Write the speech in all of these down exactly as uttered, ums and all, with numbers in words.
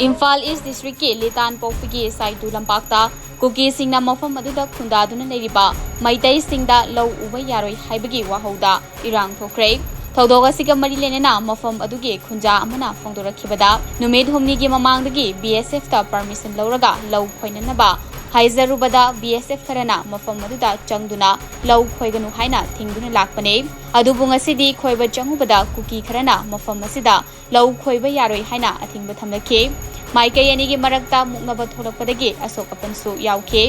ꯏꯝꯐꯥꯜ ꯏꯁ ꯗꯤꯁꯇ꯭ꯔꯤꯛꯀꯤ ꯂꯤꯇꯥꯟ ꯄꯣꯛꯄꯤꯒꯤ ꯁꯥꯏꯗꯨ ꯂꯝꯄꯥꯛꯇ ꯀꯨꯀꯤꯁꯤꯡꯅ ꯃꯐꯝ ꯑꯗꯨꯗ ꯈꯨꯟꯗꯥꯗꯨꯅ ꯂꯩꯔꯤꯕ ꯃꯩꯇꯩꯁꯤꯡꯗ ꯂꯧ ꯎꯕ ꯌꯥꯔꯣꯏ ꯍꯥꯏꯕꯒꯤ ꯋꯥꯍꯧꯗ ꯏꯔꯥꯡ ꯊꯣꯛꯈ꯭ꯔꯦ꯫ ꯊꯧꯗꯣꯛ ꯑꯁꯤꯒ ꯃꯔꯤ ꯂꯩꯅꯅ ꯃꯐꯝ ꯑꯗꯨꯒꯤ ꯈꯨꯟꯖꯥ ꯑꯃꯅ ꯐꯣꯡꯗꯣꯔꯛꯈꯤꯕꯗ, ꯅꯨꯃꯤꯠ ꯍꯨꯝꯅꯤꯒꯤ ꯃꯃꯥꯡꯗꯒꯤ ꯕꯤ ꯑꯦꯁ ꯑꯦꯐꯇ ꯄꯔꯃꯤꯁꯟ ꯂꯧꯔꯒ ꯂꯧ ꯈꯣꯏꯅꯅꯕ ꯍꯥꯏꯖꯔꯨꯕꯗ, ꯕꯤ ꯑꯦꯁ ꯑꯦꯐ ꯈꯔꯅ ꯃꯐꯝ ꯑꯗꯨꯗ ꯆꯪꯗꯨꯅ ꯂꯧ ꯈꯣꯏꯒꯅꯨ ꯍꯥꯏꯅ ꯊꯤꯡꯗꯨꯅ ꯂꯥꯛꯄꯅꯤ꯫ ꯑꯗꯨꯕꯨ ꯉꯁꯤꯗꯤ ꯈꯣꯏꯕ ꯆꯪꯉꯨꯕꯗ ꯀꯨꯀꯤ ꯈꯔꯅ ꯃꯐꯝ ꯑꯁꯤꯗ ꯂꯧ ꯈꯣꯏꯕ ꯌꯥꯔꯣꯏ ꯍꯥꯏꯅ ꯑꯊꯤꯡꯕ ꯊꯝꯂꯛꯈꯤ꯫ ꯃꯥꯏꯀꯩ ꯑꯅꯤꯒꯤ ꯃꯔꯛꯇ ꯃꯨꯛꯅꯕ ꯊꯣꯛꯂꯛꯄꯗꯒꯤ ꯑꯁꯣꯛ ꯑꯄꯟꯁꯨ ꯌꯥꯎꯈꯤ꯫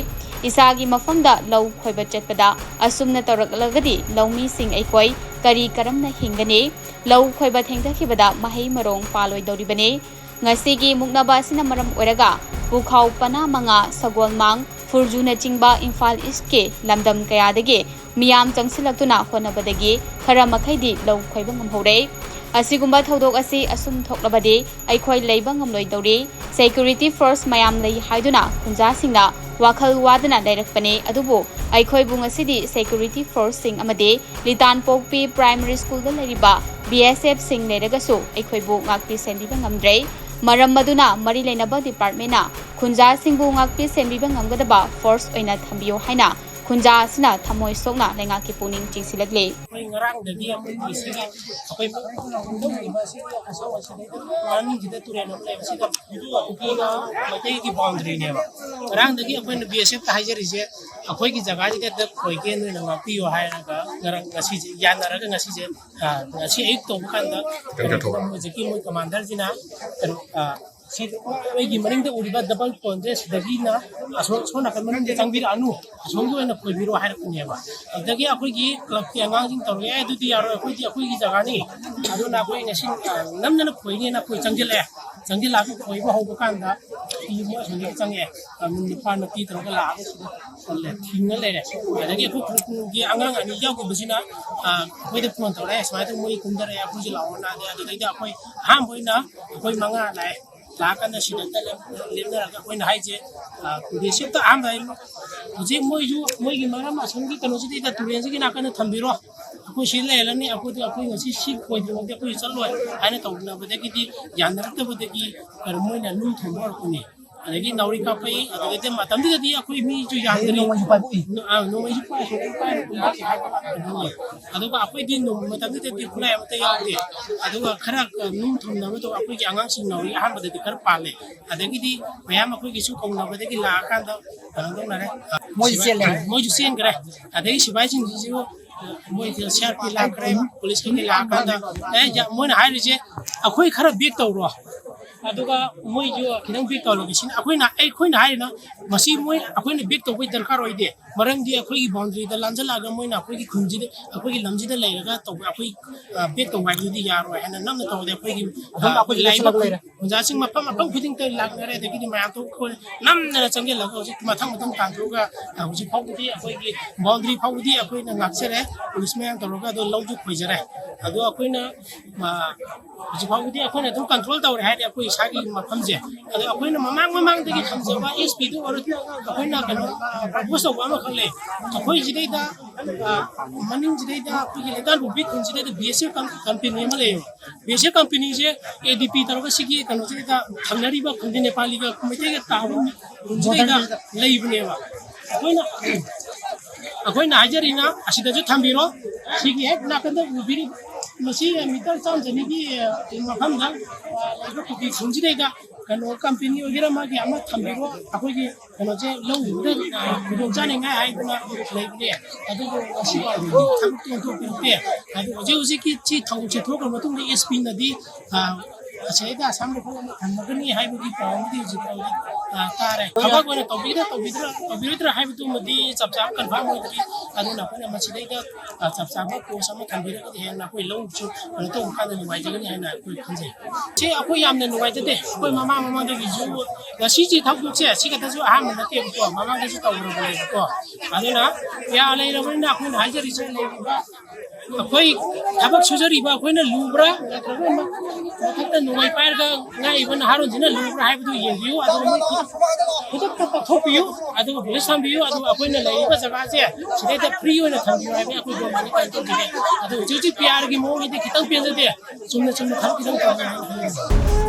ꯏꯁꯥꯒꯤ ꯃꯐꯝꯗ ꯂꯧ ꯈꯣꯏꯕ ꯆꯠꯄꯗ ꯑꯁꯨꯝꯅ ꯇꯧꯔꯛꯂꯒꯗꯤ ꯂꯧꯃꯤꯁꯤꯡ ꯑꯩꯈꯣꯏ ꯀꯔꯤ ꯀꯔꯝꯅ ꯍꯤꯡꯒꯅꯤ? ꯂꯧ ꯈꯣꯏꯕ ꯊꯦꯡꯊꯈꯤꯕꯗ ꯃꯍꯩ ꯃꯔꯣꯡ ꯄꯥꯜꯂꯣꯏꯗꯧꯔꯤꯕꯅꯤ꯫ ꯉꯁꯤꯒꯤ ꯃꯨꯛꯅꯕ ꯑꯁꯤꯅ ꯃꯔꯝ ꯑꯣꯏꯔꯒ ꯄꯨꯈꯥꯎ, ꯄꯅꯥ ꯃꯉꯥ, ꯁꯒꯣꯜꯃꯥꯡ, ꯐꯨꯔꯖꯨꯅꯆꯤꯡꯕ ꯏꯝꯐꯥꯜ ꯏꯁꯀꯤ ꯂꯝꯗꯝ ꯀꯌꯥꯗꯒꯤ ꯃꯤꯌꯥꯝ ꯆꯪꯁꯤꯜꯂꯛꯇꯨꯅ ꯍꯣꯠꯅꯕꯗꯒꯤ ꯈꯔ ꯃꯈꯩꯗꯤ ꯂꯧ ꯈꯣꯏꯕ ꯉꯝꯍꯧꯔꯦ꯫ ꯑꯁꯤꯒꯨꯝꯕ ꯊꯧꯗꯣꯛ ꯑꯁꯤ ꯑꯁꯨꯝ ꯊꯣꯛꯂꯕꯗꯤ ꯑꯩꯈꯣꯏ ꯂꯩꯕ ꯉꯝꯂꯣꯏꯗꯧꯔꯤ꯫ ꯁꯦꯀ꯭ꯌꯨꯔꯤꯇꯤ ꯐꯣꯔꯁ ꯃꯌꯥꯝ ꯂꯩ ꯍꯥꯏꯗꯨꯅ ꯈꯨꯟꯖꯥꯁꯤꯡꯅ ꯋꯥꯈꯜ ꯋꯥꯗꯅ ꯂꯩꯔꯛꯄꯅꯤ, ꯑꯗꯨꯕꯨ ꯑꯩꯈꯣꯏꯕꯨ ꯉꯁꯤꯗꯤ ꯁꯦꯀ꯭ꯌꯨꯔꯤꯇꯤ ꯐꯣꯔꯁꯁꯤꯡ ꯑꯃꯗꯤ ꯂꯤꯇꯥꯟꯄꯣꯛꯄꯤ ꯄ꯭ꯔꯥꯏꯃꯔꯤ ꯁ꯭ꯀꯨꯜꯗ ꯂꯩꯔꯤꯕ ꯕꯤ ꯑꯦꯁ ꯑꯦꯐꯁꯤꯡ ꯂꯩꯔꯒꯁꯨ ꯑꯩꯈꯣꯏꯕꯨ ꯉꯥꯛꯄꯤ ꯁꯦꯟꯕꯤꯕ ꯉꯝꯗ꯭ꯔꯦ꯫ ꯃꯔꯝ ꯑꯗꯨꯅ ꯃꯔꯤ ꯂꯩꯅꯕ ꯗꯤꯄꯥꯔꯠꯃꯦꯟꯅ ꯈꯨꯟꯖꯥꯁꯤꯡꯕꯨ ꯉꯥꯛꯄꯤ ꯁꯦꯟꯕꯤꯕ ꯉꯝꯒꯗꯕ ꯐꯣꯔꯁ ꯑꯣꯏꯅ ꯊꯝꯕꯤꯌꯨ ꯍꯥꯏꯅ ꯈꯨꯟꯖꯥ ꯑꯁꯤꯅ ꯊꯃꯣꯏ ꯁꯣꯛꯅ ꯂꯩꯉꯥꯛꯀꯤ ꯄꯨꯛꯅꯤꯡ ꯆꯤꯡꯁꯤꯜꯂꯛꯂꯤ꯫ ꯑꯩꯈꯣꯏ ꯉꯔꯥꯡꯗꯒꯤ ꯑꯩꯈꯣꯏꯒꯤ ꯁꯤꯒꯤ ꯑꯩꯈꯣꯏ ꯍꯧꯔꯤꯕ ꯑꯁꯤꯒꯤ ꯑꯁꯪ ꯑꯁꯤꯗꯩꯗ ꯃꯅꯨꯡꯁꯤꯗ ꯇꯨꯔꯦꯜ ꯑꯃ ꯂꯩꯕ ꯁꯤꯗ ꯀꯨꯀꯤꯒ ꯃꯩꯇꯩꯒꯤ ꯕꯥꯎꯟꯗꯔꯤꯅꯦꯕ꯫ ꯉꯔꯥꯡꯗꯒꯤ ꯑꯩꯈꯣꯏꯅ ꯕꯤ ꯑꯦꯁ ꯑꯦꯐꯇ ꯍꯥꯏꯖꯔꯤꯁꯦ, ꯑꯩꯈꯣꯏꯒꯤ ꯖꯒꯥꯁꯤꯗ ꯍꯦꯛꯇ ꯈꯣꯏꯒꯦ, ꯅꯣꯏꯅ ꯉꯥꯛꯄꯤꯌꯨ ꯍꯥꯏꯔꯒ ꯉꯔꯥꯡ, ꯉꯁꯤꯁꯦ ꯌꯥꯅꯔꯒ ꯉꯁꯤꯁꯦ, ꯑ, ꯉꯁꯤ ꯑꯌꯨꯛ ꯇꯧꯕ ꯀꯥꯟꯗ ꯈꯤꯇꯪ ꯆꯠꯊꯣꯛꯑꯣ꯫ ꯍꯧꯖꯤꯛꯀꯤ ꯃꯣꯏ ꯀꯃꯥꯟꯗꯔꯁꯤꯅ ꯀꯩꯅꯣ, ꯑ, ꯁꯤ ꯑꯩꯒꯤ ꯃꯅꯤꯡꯗ ꯎꯔꯤꯕ ꯗꯕꯜ ꯄꯣꯟꯁꯦ ꯁꯤꯗꯒꯤꯅ ꯑꯁꯣꯝ, ꯁꯣꯝ ꯅꯥꯀꯟ ꯃꯅꯨꯡꯗ ꯆꯪꯕꯤꯔꯛꯑꯅꯨ, ꯑꯁꯣꯝꯒꯤ ꯑꯣꯏꯅ ꯈꯣꯏꯕꯤꯔꯣ ꯍꯥꯏꯔꯛꯄꯅꯦꯕ꯫ ꯑꯗꯒꯤ ꯑꯩꯈꯣꯏꯒꯤ ꯀ꯭ꯂꯕꯀꯤ ꯑꯉꯥꯡꯁꯤꯡ ꯇꯧꯔꯒ, "ꯑꯦ, ꯑꯗꯨꯗꯤ ꯌꯥꯔꯣꯏ, ꯑꯩꯈꯣꯏꯗꯤ ꯑꯩꯈꯣꯏꯒꯤ ꯖꯒꯥꯅꯤ, ꯑꯗꯨꯅ ꯑꯩꯈꯣꯏ ꯉꯁꯤ, ꯑ, ꯅꯝꯗꯅ ꯈꯣꯏꯅꯦꯅ ꯑꯩꯈꯣꯏ ꯆꯪꯁꯤꯜꯂꯛꯑꯦ꯫ ꯆꯪꯁꯤꯜꯂꯛꯑꯒ ꯈꯣꯏꯕ ꯍꯧꯕ ꯀꯥꯟꯗ ꯃꯤ ꯃꯣꯏ ꯑꯁꯣꯝꯗꯒꯤ ꯆꯪꯉꯛꯑꯦ, ꯑ, ꯅꯨꯄꯥ ꯅꯨꯄꯤ ꯇꯧꯔꯒ ꯂꯥꯛꯑꯒ ꯁꯤꯗ ꯊꯤꯡꯉ ꯂꯩꯔꯦ꯫ ꯑꯗꯒꯤ ꯑꯩꯈꯣꯏ ꯈꯨꯟꯒꯤ ꯑꯉꯥꯡ ꯑꯅꯤ ꯌꯥꯎꯈꯤꯕꯁꯤꯅ, ꯑ, ꯑꯩꯈꯣꯏꯗ ꯐꯣꯟ ꯇꯧꯔꯛꯑꯦ, "ꯁꯨꯃꯥꯏꯅ ꯇꯧꯗꯅ ꯃꯣꯏ ꯀꯨꯝꯊꯔꯛꯑꯦ, ꯑꯩꯈꯣꯏꯁꯨ ꯂꯥꯛꯑꯣꯅ"꯫ ꯑꯗꯨꯗꯩꯗ ꯑꯩꯈꯣꯏ ꯑꯍꯥꯟꯕ ꯑꯣꯏꯅ ꯑꯩꯈꯣꯏ ꯃꯉꯥ ꯂꯥꯛꯑꯦ꯫ ꯂꯥꯛꯑꯀꯥꯟꯗ ꯁꯤꯗ ꯂꯦꯞꯅꯔꯒ ꯑꯩꯈꯣꯏꯅ ꯍꯥꯏꯁꯦ, ꯑ, ꯇꯨꯔꯤꯁꯤꯞꯇ ꯑꯍꯥꯟꯕ ꯍꯥꯏ-, ꯍꯧꯖꯤꯛ ꯃꯣꯏꯁꯨ ꯃꯣꯏꯒꯤ ꯃꯔꯝ ꯑꯁꯣꯝꯒꯤ ꯀꯩꯅꯣꯁꯤꯗꯩꯗ ꯇꯨꯔꯦꯜꯁꯤꯒꯤ ꯅꯥꯀꯟꯗ ꯊꯝꯕꯤꯔꯣ, ꯑꯩꯈꯣꯏ ꯁꯤ ꯂꯩꯔꯅꯤ, ꯑꯩꯈꯣꯏꯗꯤ, ꯑꯩꯈꯣꯏ ꯉꯁꯤ ꯁꯤ ꯈꯣꯏꯗ꯭ꯔꯤꯉꯩꯗꯤ ꯑꯩꯈꯣꯏ ꯆꯠꯂꯣꯏ ꯍꯥꯏꯅ ꯇꯧꯅꯕꯗꯒꯤꯗꯤ, ꯌꯥꯅꯔꯛꯇꯕꯗꯒꯤ ꯀꯩꯅꯣ ꯃꯣꯏꯅ ꯅꯨꯡ ꯊꯣꯡꯕ ꯍꯧꯔꯛꯄꯅꯤ꯫ ꯑꯗꯒꯤ ꯅꯥꯎꯔꯤ ꯀꯥꯞꯄꯛꯏ꯫ ꯑꯗꯨꯗꯒꯤ ꯃꯇꯝꯗꯨꯗꯗꯤ ꯑꯩꯈꯣꯏ ꯃꯤꯁꯨ ꯌꯥꯝꯗ꯭ꯔꯤ꯫ ꯅꯣꯡꯃꯩꯁꯨ ꯄꯥꯏꯔꯛꯏ꯫ ꯑꯥ, ꯅꯣꯡꯃꯩꯁꯨ ꯄꯥꯏꯔꯛꯏ, ꯄꯥꯏꯔꯛꯏ꯫ ꯑꯗꯨꯒ ꯑꯩꯈꯣꯏꯗꯤ ꯅꯣꯡꯃ ꯃꯇꯝꯗꯨꯗꯗꯤ ꯈꯨꯠꯂꯥꯏ ꯑꯃꯠꯇ ꯌꯥꯎꯗꯦ꯫ ꯑꯗꯨꯒ ꯈꯔ ꯅꯨꯡ ꯊꯣꯡꯅꯕꯗꯣ ꯑꯩꯈꯣꯏꯒꯤ ꯑꯉꯥꯡꯁꯤꯡ ꯅꯥꯎꯔꯤ ꯑꯍꯥꯟꯕꯗꯗꯤ ꯈꯔ ꯄꯥꯜꯂꯦ꯫ ꯑꯗꯒꯤꯗꯤ ꯃꯌꯥꯝ ꯑꯩꯈꯣꯏꯒꯤꯁꯨ ꯀꯧꯅꯕꯗꯒꯤ ꯂꯥꯛꯑꯀꯥꯟꯗ ꯀꯩꯅꯣ ꯇꯧꯅꯔꯦ꯫ ꯃꯣꯏꯁꯨ ꯆꯦꯜꯂꯦ꯫ ꯃꯣꯏꯁꯨ ꯆꯦꯟꯈ꯭ꯔꯦ꯫ ꯑꯗꯒꯤ ꯁꯤꯐꯥꯏꯁꯤꯡꯁꯤꯁꯨ ꯃꯣꯏ ꯁꯤ ꯑꯥꯔ ꯄꯤ ꯂꯥꯛꯈ꯭ꯔꯦ, ꯄꯨꯂꯤꯁ ꯀꯩꯀꯩ ꯂꯥꯛꯑꯀꯥꯟꯗ, "ꯑꯦ, ꯌꯥ-, ꯃꯣꯏꯅ ꯍꯥꯏꯔꯤꯁꯦ ꯑꯩꯈꯣꯏ ꯈꯔ ꯕꯦꯛ ꯇꯧꯔꯣ, ꯑꯗꯨꯒ ꯃꯣꯏꯁꯨ ꯈꯤꯇꯪ ꯕꯦꯛ ꯇꯧꯍꯜꯂꯒꯦ" ꯁꯤꯅꯤ꯫ ꯑꯩꯈꯣꯏꯅ, ꯑꯩꯈꯣꯏꯅ ꯍꯥꯏꯔꯤꯅ ꯃꯁꯤ ꯃꯣꯏ, ꯑꯩꯈꯣꯏꯅ ꯕꯦꯛ ꯇꯧꯕꯩ ꯗꯔꯀꯥꯔ ꯑꯣꯏꯗꯦ꯫ ꯃꯔꯝꯗꯤ ꯑꯩꯈꯣꯏꯒꯤ ꯕꯥꯎꯟꯗꯔꯤꯗ ꯂꯥꯟꯖꯜꯂꯛꯑꯒ ꯃꯣꯏꯅ ꯑꯩꯈꯣꯏꯒꯤ ꯈꯨꯟꯁꯤꯗ, ꯑꯩꯈꯣꯏꯒꯤ ꯂꯝꯁꯤꯗ ꯂꯩꯔꯒ ꯇꯧꯕ, ꯑꯩꯈꯣꯏ, ꯑ, ꯕꯦꯛ ꯇꯧꯕ ꯍꯥꯏꯕꯗꯨꯗꯤ ꯌꯥꯔꯣꯏ ꯍꯥꯏꯅ ꯅꯝꯅ ꯇꯧꯕꯗ ꯑꯩꯈꯣꯏꯒꯤ, ꯑꯗꯨꯝ ꯑ, ꯑꯩꯈꯣꯏꯒꯤ ꯂꯥꯏꯕꯛ ꯂꯩꯔꯦ꯫ ꯑꯣꯖꯥꯁꯤꯡ ꯃꯐꯝ, ꯃꯐꯝ ꯈꯨꯗꯤꯡꯗ ꯂꯥꯛꯅꯔꯦ꯫ ꯑꯗꯒꯤꯗꯤ ꯃꯌꯥꯝ ꯇꯣ-, ꯑꯩꯈꯣꯏ ꯅꯝꯗꯅ ꯆꯪꯁꯤꯜꯂꯒ ꯍꯧꯖꯤꯛ ꯃꯊꯪ ꯃꯊꯪ ꯇꯥꯟꯊꯣꯛꯑꯒ, ꯑ, ꯍꯧꯖꯤꯛ ꯐꯥꯎꯕꯗꯤ ꯑꯩꯈꯣꯏꯒꯤ ꯕꯥꯎꯟꯗꯔꯤ ꯐꯥꯎꯕꯗꯤ ꯑꯩꯈꯣꯏꯅ ꯉꯥꯛꯆꯔꯦ꯫ ꯄꯨꯂꯤꯁ ꯃꯌꯥꯝ ꯇꯧꯔꯒ ꯑꯗꯣ ꯂꯧꯁꯨ ꯈꯣꯏꯖꯔꯦ꯫ ꯑꯗꯣ ꯑꯩꯈꯣꯏꯅ, ꯑ, ꯍꯧꯖꯤꯛ ꯐꯥꯎꯕꯗꯤ ꯑꯩꯈꯣꯏꯅ ꯑꯗꯨꯝ ꯀꯟꯇ꯭ꯔꯣꯜ ꯇꯧꯔꯦ ꯍꯥꯏꯔꯦ ꯑꯩꯈꯣꯏ ꯏꯁꯥꯒꯤ ꯃꯐꯝꯁꯦ꯫ ꯑꯗꯣ ꯑꯩꯈꯣꯏꯅ ꯃꯃꯥꯡ ꯃꯃꯥꯡꯗꯒꯤ ꯊꯝꯖꯕ ꯑꯦꯁ ꯄꯤꯗꯨ ꯑꯣꯏꯔꯁꯨ ꯑꯩꯈꯣꯏꯅ ꯀꯩꯅꯣ, ꯑ, ꯄ꯭ꯔꯄꯣꯁ ꯇꯧꯕ ꯑꯃꯈꯛ ꯂꯩ꯫ ꯑꯩꯈꯣꯏ ꯁꯤꯗꯩꯗ, ꯑ, ꯃꯅꯤꯡꯁꯤꯗꯩꯗ ꯑꯩꯈꯣꯏꯒꯤ ꯂꯩꯇꯥꯟꯄꯣꯛꯄꯤ ꯈꯨꯟꯁꯤꯗꯩꯗ ꯕꯤ ꯑꯦꯁ ꯑꯦꯐ ꯀꯝ-, ꯀꯝꯄꯦꯅꯤ ꯑꯃ ꯂꯩꯌꯦꯕ꯫ ꯕꯤ ꯑꯦꯁ ꯑꯦꯐ ꯀꯝꯄꯦꯅꯤꯁꯦ ꯑꯦ ꯗꯤ ꯄꯤ ꯇꯧꯔꯒ ꯁꯤꯒꯤ ꯀꯩꯅꯣꯁꯤꯗ ꯊꯪꯅꯔꯤꯕ ꯈꯨꯟꯗꯤ ꯅꯦꯄꯥꯂꯤꯒ ꯃꯩꯇꯩꯒ ꯇꯥꯕ ꯈꯨꯟꯁꯤꯗꯩꯗ ꯂꯩꯕꯅꯦꯕ꯫ ꯑꯩꯈꯣꯏꯅ, ꯑꯩꯈꯣꯏꯅ ꯍꯥꯏꯖꯔꯤꯅ ꯑꯁꯤꯗꯁꯨ ꯊꯝꯕꯤꯔꯣ, ꯁꯤꯒꯤ ꯍꯦꯛ ꯅꯥꯀꯟꯗ ꯎꯕꯤꯔꯤꯕ ꯃꯁꯤ ꯃꯤꯇꯔ ꯆꯥꯝꯃ ꯆꯅꯤꯒꯤ ꯃꯐꯝꯗ ꯂꯩꯕ ꯀꯨꯀꯤ ꯈꯨꯟꯁꯤꯗꯩꯗ ꯀꯩꯅꯣ ꯀꯝꯄꯦꯅꯤ ꯑꯣꯏꯒꯦꯔꯥ ꯃꯥꯒꯤ ꯑꯃ ꯊꯝꯕꯤꯔꯣ, ꯑꯩꯈꯣꯏꯒꯤ ꯀꯩꯅꯣꯁꯦ ꯂꯧ ꯎꯕꯗ, ꯑ, ꯈꯨꯗꯣꯡ ꯆꯥꯅꯤꯡꯉꯥꯏ ꯍꯥꯏꯗꯅ ꯂꯩꯕꯅꯦ꯫ ꯑꯗꯨꯕꯨ ꯉꯁꯤ ꯐꯥꯎꯕꯗꯤ ꯊꯕꯛꯇꯤ ꯑꯣꯟꯊꯣꯛꯄꯤꯔꯛꯇꯦ꯫ ꯑꯗꯨ ꯍꯧꯖꯤꯛ ꯍꯧꯖꯤꯛꯀꯤ ꯁꯤ ꯊꯧꯗꯣꯛꯁꯦ ꯊꯣꯛꯈ꯭ꯔ ꯃꯇꯨꯡꯗ ꯑꯦꯁ ꯄꯤꯅꯗꯤ, ꯑ, ꯑꯁꯤꯗ ꯑꯁꯥꯝ ꯔꯥꯏꯐꯜ ꯑꯃ ꯊꯝꯃꯒꯅꯤ ꯍꯥꯏꯕꯒꯤ ꯄꯥꯎ ꯑꯃꯗꯤ ꯍꯧꯖꯤꯛ ꯐꯥꯎꯗꯤ, ꯑ, ꯇꯥꯔꯦ꯫ ꯊꯕꯛ ꯑꯣꯏꯅ ꯇꯧꯕꯤꯒꯗ꯭ꯔꯥ, ꯇꯧꯕꯤꯒꯗ꯭ꯔꯥ, ꯇꯧꯕꯤꯔꯣꯏꯗ꯭ꯔꯥ ꯍꯥꯏꯕꯗꯨꯃꯗꯤ ꯆꯞ ꯆꯥꯕ ꯀꯟꯐꯥꯔꯝ ꯑꯣꯏꯗ꯭ꯔꯤ꯫ ꯑꯗꯨꯅ ꯑꯩꯈꯣꯏꯅ ꯃꯁꯤꯗꯩꯗ, ꯑ, ꯆꯞ ꯆꯥꯕ ꯄꯣꯁ ꯑꯃ ꯊꯝꯕꯤꯔꯒꯗꯤ ꯍꯦꯟꯅ ꯑꯩꯈꯣꯏ ꯂꯧꯁꯨ ꯀꯩꯅꯣ ꯇꯧꯕ ꯀꯥꯟꯗ ꯅꯨꯡꯉꯥꯏꯖꯒꯅꯤ ꯍꯥꯏꯅ ꯑꯩꯈꯣꯏ ꯈꯟꯖꯩ꯫ ꯁꯤ ꯑꯩꯈꯣꯏ ꯌꯥꯝꯅ ꯅꯨꯡꯉꯥꯏꯖꯗꯦ꯫ ꯑꯩꯈꯣꯏ ꯃꯃꯥꯡ ꯃꯃꯥꯡꯗꯒꯤꯁꯨ ꯉꯁꯤꯁꯤ ꯊꯧꯗꯣꯛꯁꯦ ꯑꯁꯤ ꯈꯛꯇꯁꯨ ꯑꯍꯥꯟꯕ ꯅꯠꯇꯦꯕꯀꯣ, ꯃꯃꯥꯡꯗꯁꯨ ꯇꯧꯈ꯭ꯔꯕꯅꯦꯕꯀꯣ꯫ ꯑꯗꯨꯅ ꯀꯌꯥ ꯂꯩꯔꯕꯅꯤꯅ ꯑꯩꯈꯣꯏꯅ ꯍꯥꯏꯖꯔꯤꯁꯦ, ꯂꯩꯔꯤꯕ ꯑꯩꯈꯣꯏ ꯊꯕꯛ ꯁꯨꯖꯔꯤꯕ ꯑꯩꯈꯣꯏꯅ ꯂꯨꯕ꯭ꯔꯥ ꯅꯠꯇ꯭ꯔꯒ ꯃꯊꯛꯇ ꯅꯣꯡꯃꯩ ꯄꯥꯏꯔꯒ ꯉꯥꯛꯏꯕ ꯅꯍꯥꯔꯣꯟꯁꯤꯅ ꯂꯨꯕ꯭ꯔꯥ ꯍꯥꯏꯕꯗꯨ ꯌꯦꯡꯕꯤꯌꯨ꯫ ꯑꯗꯨꯒ ꯃꯣꯏ ꯈꯨꯗꯛ-, ꯈꯨꯗꯛꯇ ꯄꯥꯛꯊꯣꯛꯄꯤꯌꯨ꯫ ꯑꯗꯨꯒ ꯕ꯭ꯔꯤꯖ ꯊꯝꯕꯤꯌꯨ꯫ ꯑꯗꯨꯒ ꯑꯩꯈꯣꯏꯅ ꯂꯩꯔꯤꯕ ꯖꯒꯥꯁꯦ ꯁꯤꯗꯩꯗ ꯐ꯭ꯔꯤ ꯑꯣꯏꯅ ꯊꯝꯕꯤꯌꯨ ꯍꯥꯏꯕ ꯑꯩꯈꯣꯏ ꯒꯣꯔꯃꯦꯟꯅ ꯀꯩꯅꯣ ꯇꯧꯖꯒꯦ꯫ ꯑꯗꯨ ꯍꯧꯖꯤꯛ ꯍꯧꯖꯤꯛ ꯄꯤ ꯑꯥꯔꯒꯤ ꯃꯑꯣꯡꯁꯤꯗꯤ ꯈꯤꯇꯪ ꯄꯦꯟꯖꯗꯦ꯫ ꯆꯨꯝꯅ ꯆꯨꯝꯅ ꯈꯔ ꯈꯤꯇꯪ ꯇꯧꯕꯤꯌꯨ꯫